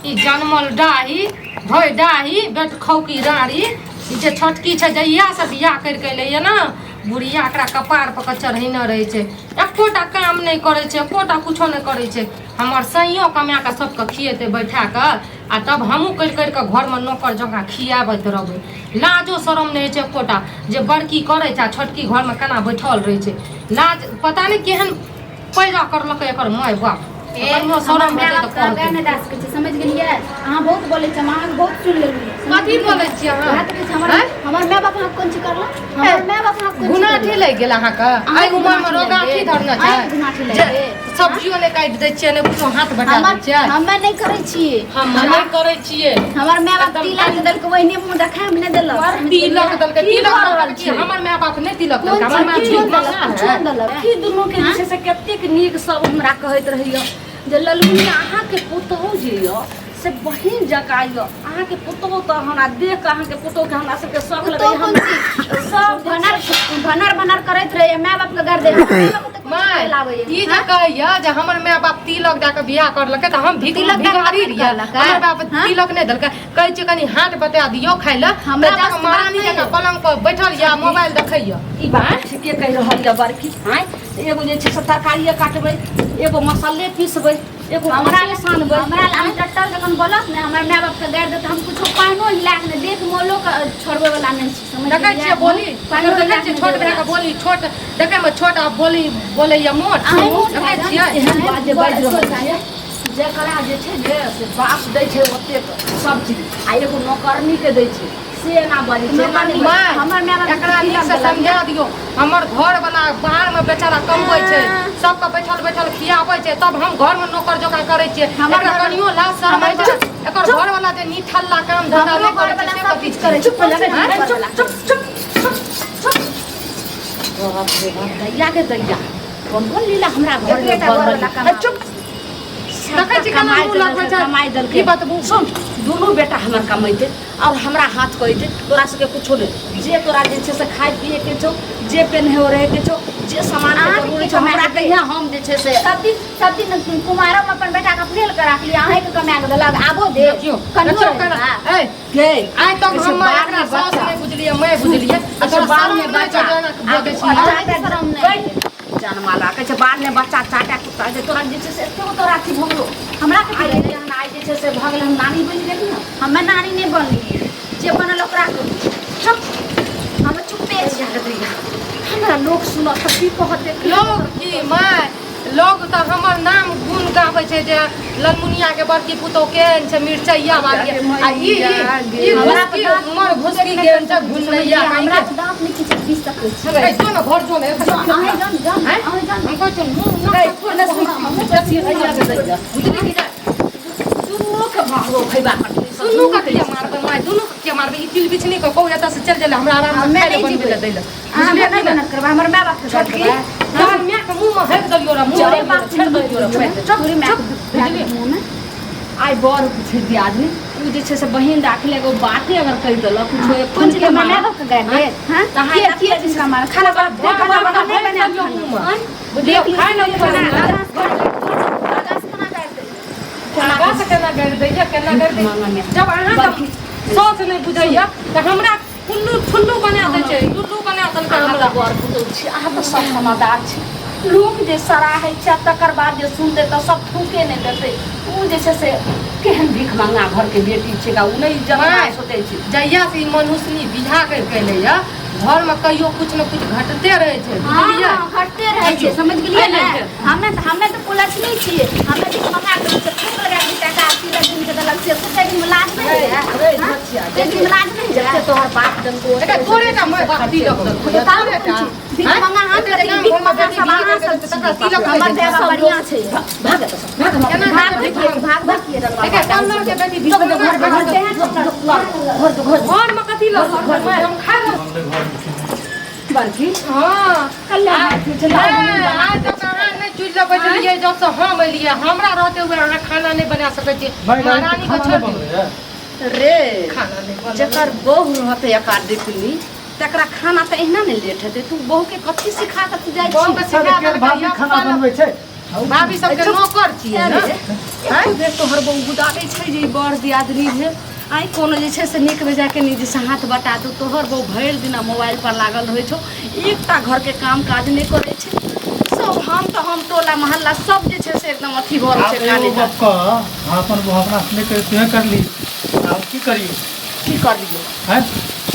ई जनमल डाही भय डाही बेट खौकी राड़ी ई जे छोटकी छै जहिया से बियाह करि के एलैया ने बुढ़िया एकरा कपार पर के चढ़ेने रहै छै। एकोटा काम नहि करै छै, एकोटा कुछो नहि करै छै। हमर सैयो कमा कऽ सबके खिएतै बैठा कऽ आ तब हमहूँ करि करि कऽ घरमे नौकर जकाँ खियाबैत रहबै। लाजो शरम नहि होइ छै एकोटा जे बड़की करै छै आ छोटकी घरमे केना बैठल रहै छै। लाज पता नहि केहन पैदा करलकै एकर माय बाप। ए, कनियो हमर शरम माय हेतै बाप तऽ के आगाँ कहतै। नहि दए सकै छी, समझि गेलियै? अहाँ बहुत बोलै छी, हम अहाँके बहुत सुनि लेलियै, समझि कथी गेलियै? बोलै छियै अहाँ? वएह तऽ कहै छी, हमर आँय? हमर माय बाप अहाँके कोन चीज करलक? हमर माय बाप अहाँके कोन चीज गुनाठी करलक? लागि गेल अहाँके? अहाँके एहि उमरमे गुनाठी लागि रोगाठी गेल? धरने छै अहाँके गुनाठी लागि जे गेल? सब्जियो नहि काटि दै छियै, नहि कुछो हाथ बटा दै हमर छियै। हमे नहि करै छियै। हम नहि करै छियै। हमर माय बाप एकदम तिलक देलकै, ओहिने मुँह देखाय मे नहि देलक, समझि तिलक गेलियै? देलकै, की तिलक भऽ रहल देलकै की? छै? हमर माय बाप नहि तिलक कोन देलकै। हमर माय चीज भीख देलक? मंगा कुछो है नहि देलक। की दुनू के जे छै से कतेक नीक सब हमरा कहैत रहैया जे ललमुनिया अहाँके पुतहु जे यऽ से बहिन जकाँ यऽ। अहाँके पुतहु तऽ हमरा देख कऽ अहाँके पुतहुके हमरा सबके शौक पुतोहु लगैया। कोन हम चीज? सब भनर भनर भनर करैत रहैया, माय बाप के गारि दैया। माय बाप के तऽ कोन चीज माय लाबैया? ई जे कहैया जे हमर माय बाप तिलक दए कऽ बियाह करलकै तऽ हम भीख तिलक दए कऽ भिखारी कखन रहियै? करलकै? हमर बाप हाँ? तिलक नहि देलकै। कहै छियै कनि हाथ बता दियौ खाइ लए हमरा तऽ जाकऽ बस बात महारानी नहि जकाँ अइ। पलंग पर बैठल यऽ, मोबाइल देखैया। ई बात ठीके कहि रहल यऽ बड़की। आँय, एगो जे छै से तरकारिए काटबै, एगो मसल्ले पीसबै, एगो हमरा आटे सानबै। हमरा हम टट्टल जखन बोलत ने, हमर माय बाप के गारि देत, हम कुछो पानिओ हिला के नहि देख मोलो के छोड़बै वाला नहि छी, समझ देखै गेलियै? छियै बोली पानिओ देखै हिला के छियै नहि छोट देबै भाइके बोली छोट देखैमे छोट आ बोली बोलैया मोट। अहीं मोट देखै भए जाउ। छियै एहन बात जे बाजि रहल छियै, जकरा जे छै ने से बाप दै छै ओतेक सब चीज आ एगो नौकरनी के दै छै से एना बजै छै, एना नहि बजै छै। माय, हमर माय बाप एकरा तिलक नीकसँ देलक। समझा दियौ। हमर घर वाला बाहरमे बेचारा कमबै छै, सबके बैठल बैठल खियाबै छै, तब हम घरमे नौकर जकाँ करै छियै। हमर एकरा घर- कनियो लाज शरम हमर होइ छै? एकर घर वाला जे निठल्ला काम धंधा हमरो नहि करै घरवला छै से सब कथी किछु करै छै। चुप हो जा, हमर चुप घरवला। चुप चुप चुप चुप। बाप रे बाप, दैया के दैया, कोन कोन लीला हमरा घर में एकरे टा भऽ रहल घरवला छै। कमाबै। चुप। देखै छी केना कमाइ मुँह लगबै देलकै, छै। कमाइ देलकै। की बतबू? सुन, दुनू बेटा हमर कमैतै और हमरा हाथ कहैतै, तोरा सबके कुछो नहि, जे तोरा जे छै से खाय पिए के छौ, जे पेन्हे ओढ़े के छौ, जे सामान के अहाँके जरूरी की छौ, हमरा कमाइ के? कहिया हम जे छै से सब दिन सब दिन कुमारो में अपन बेटा के अपने लऽ के राखलियै, अहींके कमा के देलक, आबो दे देखियौ कनियो देखियौ केना रहै। ए के आइ तक से हम बाल एकरा में सास बच्चा। नहि बुझलियै, मैं बुझलियै। आ से तोरा बाल शरम में नहि छौ बच्चा। जे एना बजै छी? अहाँके शरम नहि। जानमाला कहै छै बाल में बच्चा चाटा कुत्ता छै, तोरा जे छै से एतेक तोरा अथी भऽ गेलौ। हमरा कथी आइ भेलै? एहन आइ जे छै से भऽ गेलै, हम नानी बनि गेली ने। हमे नानी नहि बनलियै, जे बनल ओकरा कहू। चुप। हम चुप्पे छी। हमरा लोक सुनत तऽ की कहत? लोग की माय, लोग तऽ हमर नाम गुण गाबै छै जे ललमुनिया के बड़की पुतोह केहन छै, मिरचैया वाली। आ ई ई ई हमरा घुसकी तऽ दाँत उमर घुसकी केहन छै, घुनैया। हमरा तऽ दाँत नहि किछु पीस सकै छी। ए, जो ने घर जो ने। अहीं जान जान आँय? अहीं जान। हम कहै छियौ मुँह नाक छोड़ दे। बुझली कि नहि? दुनू के भागो खैबा कटनी। दुनू के किया मारबै माय? दुनू के किया मारबै? ई तिल बिछनी के कहू एतऽ से चलि जाइ लए, हमरा आराम से हमे खाय लए नहि बनबै लए जेबै। दै लए। अहाँ बुझलियै नहि कि नहि? बनत करबै, हमर माय बाप के छोटकी करबै। तोहर माय के मुँह मे हकि देलियौ रे, मुँह चोरे हकि बाप देलियौ, छेड़ देलियौ रे, छोड़ि दे। चोरी माय के बुझलियै? मुँह मे आइ बड़ छै दियादनी, ओ जे छै से बहिन राखले एगो बाते अगर कहि देलक कुछो एक कोन चीज हमर माय बाप के गारि देत? हाँ? तऽ अहाँ के राखि के लेबै। चीज का मार खाना बाप खाना बाप बना नहि हकि बनायब देलियौ खाना। मुँह मे। आँय? बुझलियौ? देख लियौ, खाय लए खाना मुँह मे। आगाँ से केना गारि दैया? आगाँ से केना गारि दैया, केना गारि दैया? जब अहाँके सोच नहि बुझैया तऽ हमरा कुल्लू ठुल्लू बना दै छै, लुल्लू बना देलकै अहाँ हमरा। तऽ बड़ पुतहु छी, अहाँ तऽ सब समझदार छी। लोक जे सराहै छै आ तकर बाद जे सुनतै तऽ सब थूके नहि देतै। ओ जे छै से केहन भीख मंगा घरके बेटी छै, ओ नहि जतना माय, सोचै छै। जहिया से ई मनुष्यनी बियाह करि के एलैया, घरमे कहियो कुछ ने कुछ घटते रहै छै, बुझलियै? हाँ, घटते रहै छै, समझ गेलियै ने? हमे तऽ हमे तऽ कुलक्षणी छियै, हमे भीख मंगा के से थूक लगा के टाका तिलक दिन के देलक से ताहि दिन में लाज नहि रे, होइए? रे, हाँ? बचिया, ताहि दिन में लाज नहि होइए? जते तोहर बाप देलकौ, एकर तोरे टा माय बाप तिलक देलकौ, बताउ तोरे कोन टा। चीज? भीख आँय? मंगा हाथ एते करती, गाम भीख घरमे मंगा बेटी सब बियाह अहाँ करि सब देतै, तकरा छी। तिलक हमर नहि माय बाप देतै। बढ़िआँ छै। भाग एतऽ सँ, भाग हमरा। केना भाग भाग भाग भाग भाग किए? एकर कल्लर के बेटी भीख मंगा घर कऽ तेहन घर जो, घर जो। घरमे कथी लऽ सकबै? हम खा लेब। बड़की हाँ। कल्याण आइ तक अहाँ नहि चुल्हि बैठलियै जब से हम एलियै। हमरा रहते हुए अहाँ खाना नहि बना सकै छी? महारानी के छोड़ दियौ। रे खाना नहि बनबै। जकर बहु रहतै एका देखनी तकरा खाना तऽ एहिना ने लेट हेतै। तू बहु के कथी सिखा कऽ तू जाइ बहु छी? के सिखा देलकै भाभी या खाना बनबै छै। भाभी सबके नौकर छियै ने। अरे, एको बेर तोहर बहु गुदाबै छै जे ई बड़ दियादनी भेल आइ कोनो जे छै से नीक बेजायके नहि जे छै हाथ बटा दू तोहर बहु भरि दिना मोबाइल पर लागल रहै छौ एकटा घरके काम काज नहि करै छै सब हम तऽ हम टोला मोहल्ला सब जे छै से एकदम अथी भऽ रहल आब छै एगो काने गप कह हम अपन बहू अपना से नहि करी तुहे करली आब की करियो की करलियो हैं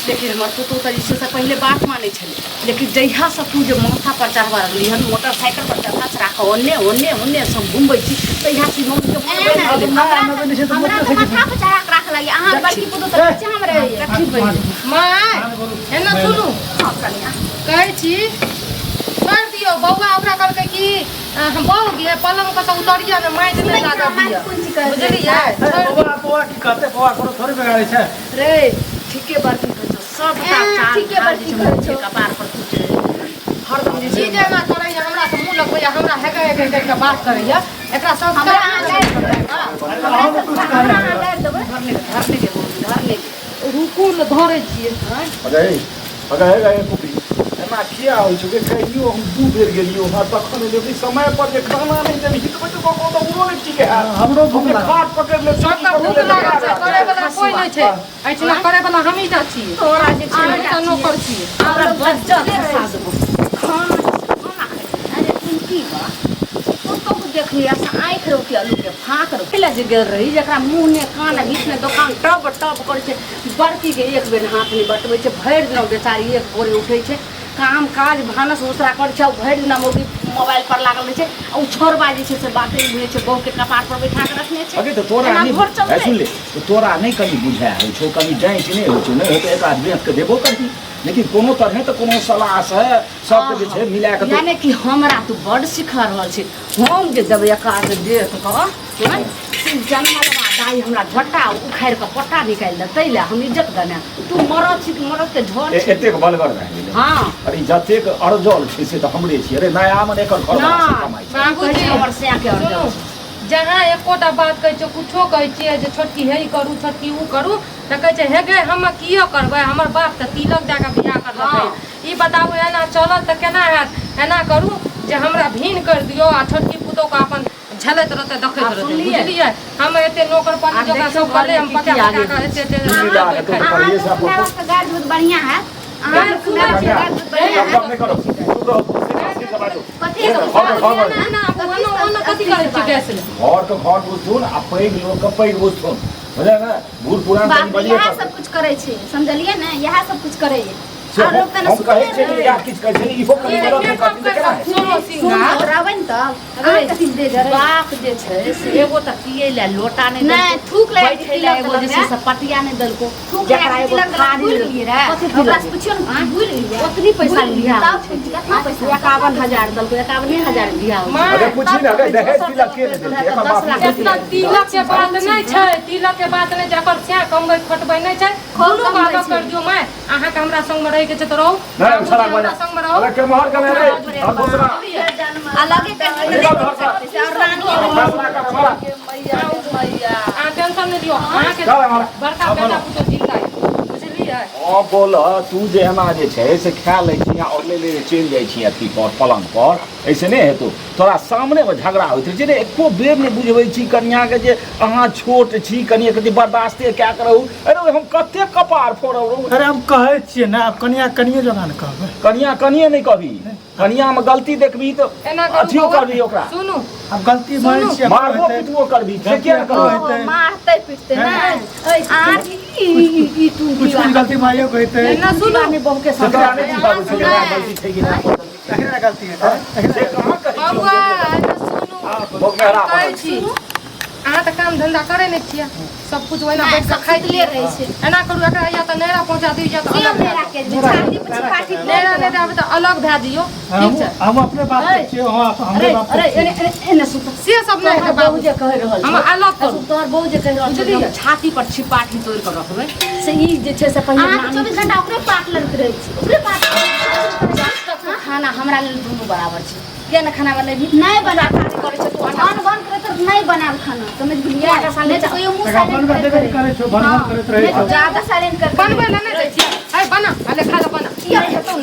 लेकिन हमर पुतहु तऽ जे छै से पहिले बात मानै छलै लेकिन जहियासँ तू जे माथा पर चढ़बा रहली हन मोटरसाइकिल पर चढ़ा चढ़ा कऽ ओन्ने ओन्ने ओन्ने सब घुमबै छी तहिया से मम्मीके मन बनि गेलै। हमरा हमरा तऽ हमरा तऽ माथा पर चढ़ा के राख लगी अहाँ बड़की पुतोह तऽ पीछा में रहैया कथी बनि माय एना सुनू हँ कनिया कहै छी छोड़ि दियौ बौआ ओकरा कहलकै कि हम बहु गे पलंग पर से उतरिया ने माटि नहि लागऽ दिअ कोन चीज कहै बुझलियै छोड़ि बौआ बौआ की कहते बौआ कोनो थोड़े बिगाड़ै छै रे ठीके बड़की कहै छौ सबटा एँ, चाल ठीके ढाल बड़की जे छै कहै छौ। मम्मीके कपार पर टूटै हरदम जे ई छै जे एना करैया हमरा से मुँह लगबैया हमरा हेगे हेगे करि कऽ बात करैया एकरा संस्कार हमरा अहाँ गारि देबै अहाँ कुछ हमरा अहाँ गारि देबै घर नहि घर नहि गेल घर नहि गेल रुकू ने धरै छियै अरे अरे अरे कुपी एना किया होइ छौ गे कहियो हम दू बेर गेलियो हँ तखन एलियो कि समय पर जे खाना नहि देलही तऽ बच्चो को तऽ उरो नहि ठीक है हमरो भूख हम जे लागल। खाट पकड़ि ले सबके भूख लागल छै करे वाला कोइ नहि छै एहिठिना करे वाला हमही टा छियै तोरा जे छै अहाँ टा नौकर छियै हमरा बच्चा खसा देबो खाना खाना खाइ अरे तुम की बा पुतोहु देखलियै से आँखि रोकी आलूके फाँक रोकी लए जे गेल रही जकरा मुँह ने कान आ बीच ने दोकान टब टब करै छै बड़कीके एक बेर हाथ नहि बटबै छै भरि दिना बेचारी एक भोरे उठै छै काम काज भानस उसरा करै छै आ भरि दिना मौगी मोबाइल पर लागल रहै छै आ ओ छोड़बा जे छै से बाते नहि बुझै छै बहुके कपार पर बैठा के रखने छै अगे तऽ तोरा एना नहि घर चलतै? ए, सुन ले तऽ तोरा नहि कनि बुझाय होइ छौ कनि जाँच नहि होइ छौ नहि होतै एक आध बेच के देबो करही लेकिन कोनो तरहे तऽ कोनो सलाह से सबके जे छै मिला के यानी कि हमरा तू बड सिखा रहल छी हम जे देबै एकर देख कऽ आँय, से जनमलवा दाइ हमरा झट्टा उखाड़ि कऽ पट्टा निकालि देतै लए हम इज्जत गनायब तू मरद छी कि मरद के झड़ ए- छी एतेक बलगर भए गेलै हँ अरे जतेक अरजल छै से तऽ हमरे छी अरे नया मने एकर घर ना। कमाइ छै बाबूजी कहै छै हमर सैया के सुनू अरजल छै। जहाँ एकोटा बात कहै छियै कुछो कहै छियै जे छोटकी हे ई करू छोटकी ओ करू तऽ कहै छै हे गे हम कियो करबै हमर बाप तऽ तिलक दए कऽ बियाह करलकै ई बताबू एना चलत तऽ केना हैत एना करू जे हमरा भिन करि दियौ आ छोटकी पुतोहके अपन झलैत रहतै देखैत आ रहतै सुनलियै? बुझलियै हम एते नौकर आ पानी जकाँ देखियौ सब कले हम घरमे की पका की पका आगे कऽ एते एते लीला हेतौ तऽ अहाँ करिये से लोग माय अपन बापके गारि बहुत बढ़िआँ हैत अहाँ लोग माय बापके गारि बहुत बढ़िआँ हैत गप नहि करो चुप रहो सीधा सीधा बाजू कथी घर के घर ना ना ओना ओना कथी करै छी गैस ले घर के घर बुझथुन आ पैघ लोक के पैघ बुझथुन बुझले ने बूढ़ पुरान बाप कनि रे, बजिए इएह करतै। सब कुछ करै छै समझलियै ने इएह सब कुछ करैए से आओर लोग तने हम कहै सुतले छियै जे रहै। इएह किछु कहै छै इहो कनि मदद नहि करथिन तऽ केना हेतै? सुनो सिंघार रहबै ने तब अहाँ कथी दे जरै बाप जे छै से एगो तऽ पियै लए लोटा नहि नहि, देलको, थूक लगा के बैठै लए तिलक एगो जे देलक छै से पटिया नहि देलको थूक जकरा लगा के एगो तिलक देलक, थारी भूलि गेलियै रे कथी ओकरा तिलक से पुछियौ ने भूलि गेलियै ओतनी पैसा भूलि बियाह तब कितना पैसा 51,000 देलको 51,000 बियाह होइ छै। माँ अरे पूछी ने अरे दहेज तिलक के नहि देलकै एकर दस बाप लाख नहि एतना तिलक के बात नहि छै तिलक के बात नहि छै एकर स्याह कमबै खटबै नहि छै खूब दुनू कमबै अलग छै। कर दियौ माय अहाँके हमरा संगमे रहैके छै तऽ रहू नहि बाबूजी छड़ा हमरा बजा संगमे रहू अरे के मोहर के रे और दूसरा अलगे कर निकल घर से और रानी फैसला कर हमारा मैया मैया अहाँ टेंशन नहि लियौ अहाँके चल हमारा बड़का बेटा पुतोह जिंदा है बुझलियै हँ बोल तू जे एना जे छै से खा लै छी आओर ले ले चलि जाइ छी अथी पर पलंग पर ऐसे नहि हेतौ तोरा सामनेमे झगड़ा होइत रहै छै रे एको बेर नहि बुझबै छी कनियाँके जे अहाँ छोट छी कनि एकरती बर्दाश्ते कए कऽ रहू अरे हम कते कपार फोड़ब रहू अरे हम कहै छियै ने आब कनिया कनिये जकाँ ने कहबै कनियाँ कनिये नहि कहबी कनियाँमे गलती देखबी तऽ एना करू अथियो बौआ। करबी ओकरा सुनू आब गलती मानै छियै मारबो पिटबो करबी से किया नहि करबी हेतै। मारतै पिटतै नहि अहाँ ई तू कुछ कुछ गलती माइयो के हेतै एना सुनू नहि बहु के से तोरा नहि बुझाबै छै जे ओकरा गलती छै कि नहि तखने ने गलती हेतै तखने से कहाँ कहै छियौ बौआ एना सुनू भोग मेहरा कहै बनल छी अहाँ तऽ काम धंधा करै नहि छियै सब कुछ ओहिना नहि, बैठ कऽ सब खाइ सुतले रहै छै। एना करू एकरा या तऽ नैरा पहुँचा दियौ या तऽ से अलग मेरा भए के जे छाती पर छिपाटी जाउ। नैरा नहि देबै तऽ अलग भए जइयौ ठीक हम छै हम अपने बाप के छियै हम हमरे अरे बाप के अरे छियै एने एने एने सुत से सब नहि हेतै तोहर बहू बाबू जे कहि रहल हम अलग करू तोहर बहू जे कहि रहल छौ जे हम छाती पर छिपाठी तोड़ि कऽ रखबै से ई जे छै से पहिने अहाँके नानी 24 घंटा ओकरे पाट लड़ैत रहै छी ओकरे पाट जब तक तू खाना हमरा लेल दुनू बराबर छै किया ने खाना बनेबही नहि बना करै छै तू आटा अन बन करैत तऽ नहि बनायब खाना समझ गेलियै आटा सानले नहि तऽ कहियो मुँह तकरा साइलेंट बनबै करैत देबे करै छौ भन भन करैत रहै छौ ज्यादा साइलेंट कर बनबै लए नहि दै छियै है बना अले खा ले बना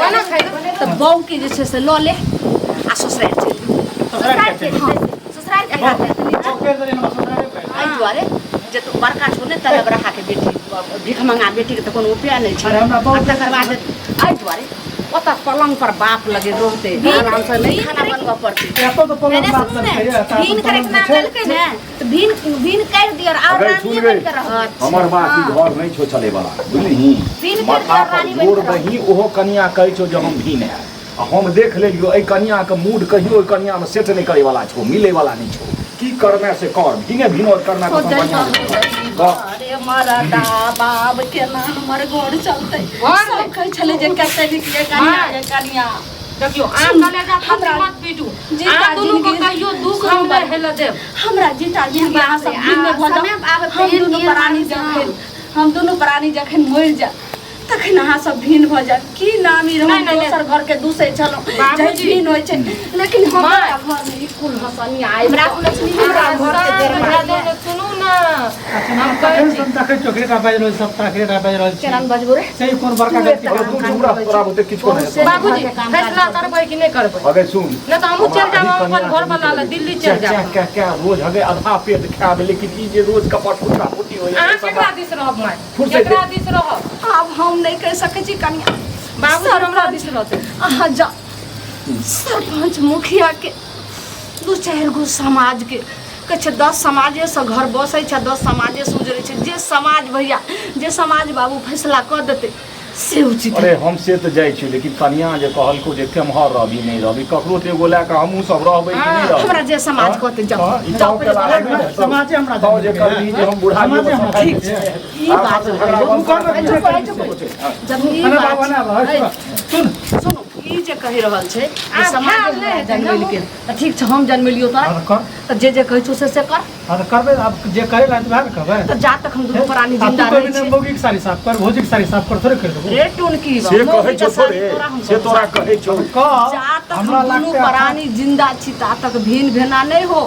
बना खाइ ले तऽ बहू के जे छै से लऽ ले आ ससुरारि चलि जो। ससुरारि के ससुराल के चौकेर देली हमरा ससुरारि दुआरे जे तू बड़का छौ ने तलब रहा के बेटी भिख मंगा बेटी के तऽ कोनो उपाय नहि छै। अरे हमरा बहुत आ तकर बाद एहि दुआरे ओतऽ पलंग पर बाप लगे रहतै, आराम से नहि खाना बनबऽ पड़तै। एतऽ तऽ पलंग मैंने बात सुनू ने, करतै, एतऽ भीन अपन करे के पलंग नाम छै। लेलकै ने तऽ भीन भीन कर दियौ और अगर रानी सुन बन रे के रहू। हमर बात ई घर नहि छौ चले वाला, बुझलिही? भीन कर माथा दियौ, पर रानी बनि जोर के रहू। दही, ओहो कनिया कहै छौ जे हम भीन है, आ हम देख लेलियो एहि कनिया के मूड कहियो ओहि कनिया में सेट नहि करे वाला छौ, मिले वाला नहि छौ। की करना से कर, भीने भीनो करना तो बढ़िया कर। अरे मरदा बाप, केना हमर घर चलतै? घर सब कहै छलै जे कते नीक ये कनिया, ये कनिया। देखियौ, अहाँ कलेजा हमरा मत पीटू। जीता अहाँ दुनू के जिनगी- कहियो दुख हम नहि हेलऽ देब। हमरा जीता जिनगी अहाँ सब भिन्न भऽ समय जाउ। आब हम तेहन दुनू एहन प्राणी आदमी जखन, हम दुनू प्राणी जखन मरि जायब तखन अहाँ सब भिन्न भऽ जायब। की नामी रहू? नहि, नहि, दोसर घर के दूसै छलहुँ बाबूजी। जे भिन्न होइ छै, लेकिन हमरा माय। घर मे ई कुल हसनी आयल। हमरा कुलक्षणी हमरा घर के शान्त भए जाउ ने, सुनू ने, हम कहै तखन छी। हम देखै छियौ एकरे टा बाजि रहल छी, सबटा एकरे टा बाजि रहल छी। केना बजबो रे? से ई कोन बड़का गलती अरे तू चुप रह, तोरा बुते किछो नहि हेतौ। बाबूजी, फैसला करबै कि नहि करबै? अगे सुन, नहि तऽ हमहूँ चलि जायब हमरा अपन घर वाला लग, दिल्ली चलि जायब। क्या क्या रोज हगे आधा पेट खायब, लेकिन ई जे रोज कपट फुटा फुटी होइए। अहाँ केकरा दिस रहब माय? फुर्सत केकरा दिस रहब? आब हम नहि कहि सकै छी कनिया। बाबूजी हमरा दिस रहतै। अहाँ जाउ, सरपंच मुखिया के दू चारि गो समाज के कहै छै, 10 समाजेसँ घर बसै छै, 10 समाजेसँ उजरै छै। जे समाज भैया, जे समाज बाबू फैसला कऽ देतै से उचित। अरे हम से तऽ जाइ छी, लेकिन कनिया जे कहलको जे केम्हर रहबी नहि रहबी, ककरो तऽ एगो लए कऽ हमहूँ सब रहबै कि नहि रहबै? हमरा जे समाज कहतै, जाउ। हँ, ई जाउ गाँव के पहिले। लायक नहि हेतौ। समाजे हमरा तौ जे करबही जे हम बुढ़ा समाजे हमरा ठीक छै। ई बात तू कर ने, चुप रह, चुप रह। जब ई अरे बात बाबा ना भाई, सुन। सुनू, ई जे कहि रहल छै जे आब समाज खायल नहि हमरा हेतै ने। जनमेलकै तऽ ठीक छै, हम जनमेलियौ तोरा। हाँ तऽ कर। तऽ जे जे कहै छौ से से कर। हाँ तऽ करबै, आब जे करे ला तऽ वएह ने कहबै। तऽ जा तक हम दुनू प्राणी आ तू जिंदा कहबी रहै ने छी। मौगीके साड़ी साफ कर, भौजीके साड़ी साफ कर, थोड़े करि देबो। रे टुनकी, से कहै छौ थोड़े, से तोरा कहै छौ। कह। जा तक हमरा हम दुनू लागतै प्राणी जिंदा छी ता तक भिन्न भेना नहि हो।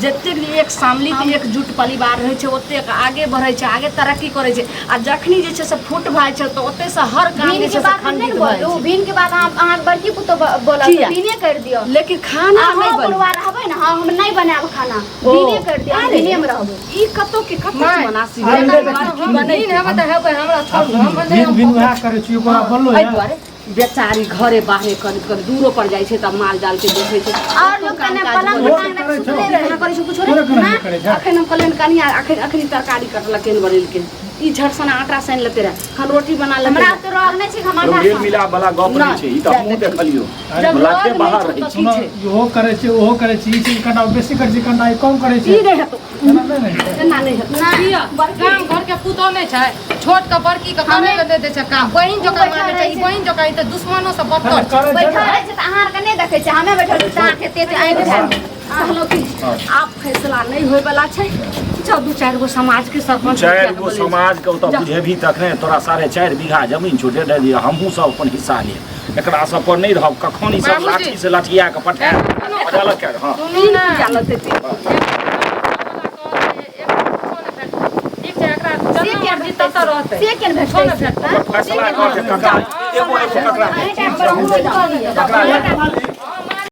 जतेक एक सम्मिलित एकजुट परिवार रहै छै ओतेक आगे बढ़ै छै, आगे तरक्की करै छै, आ जखनी जे छै से फूट भए छै तऽ ओतहिसँ हर काम भीन जे के छै से बात हम नहि खंडित ने भए बोलू। जाइ छै। भीन के बात अहाँ अहाँ बड़की पुतोह बोलत। किया? भीने कर दियौ। लेकिन खाना अहाँ नहि बनी। बुढ़वा रहबै ने, हाँ, हम नहि बनायब खाना। ओ। भीने कर दियौ, अरे। भीने में रहबै। ई कतौ के कतौ माय। मनासी अरे भेल। देखी, हम दिन हेबै तऽ हेबै, हमरा छोड़ू, हम नहि। भिन भिन वएह करै छी, ओकरा बोललो एहि है। दुआरे बेचारी घरे बाहरे कनि कनि दूरो पर जाइ छै तऽ माल जाल के देखै छै। और लोग काम कने काज पलंग करै रोज छै। टांग करै छौ। सुतले रहै। कहाँ करै छौ कुछो रे? थोड़े करै छै, करै छै। अखन हम कहलियनि कनिया, अखन अखन तरकारी कटलकै बनेलकै, ई झटसना आटा सानि लेते रहे, खन रोटी बना लेते हमरा रहे। तऽ रोग नहि छै, हम आटा मेल खाब। मिलाप वाला गप नहि छै, ई तऽ हमहूँ देखलियौ। जब लाथे रोग बाहर नहि रहै छौ छै। तऽ की सुनो, छै? इहो करै छै, ओहो करै छै, ई चीज कनिटा बेसी करै छै, कनिटा ई कम करै छै। ई नहि हेतौ। एना नहि ने हेतै। एना नहि हेतौ। किया? गाम घर के पुतोह नहि छै, छोट के बड़की के करे लए नहि दै छै काम, बहिन जकाँ बैठल मानै छै। रहै ई छै। बहिन जकाँ, ई तऽ दुश्मनो से बदतर छै। करै छै बैठल ने। रहै छै तऽ अहाँ आरके नहि देखै छै, हमे बैठल छी तऽ अहाँके एते एते आँखि भए। कहलहुँ कि आब फैसला नहि होय वाला छै, जाउ दू चारि गो समाज के सरपंच चारि मुखिया के गो बोलै छै। समाज के ओतऽ जा। बुझेबही तखने। तोरा 4.5 बीघा जमीन छौ, 1.5 बीघा हमहूँ सब अपन हिस्सा लेब। एकरा सब पर नहि रहब, कखन ई सब बाबूजी। लाठी से लठिया के पठायब अदालत के, हँ। सुनू ने। पूजा लगतै तीन। ठीक छै, एकरा जन्म मर्जी ततऽ रहतै। से केन छो ने भेटतै? भेटतै। फैसला कर के ककरा एगो एगो ककरा अहीं टा बड़ ककरा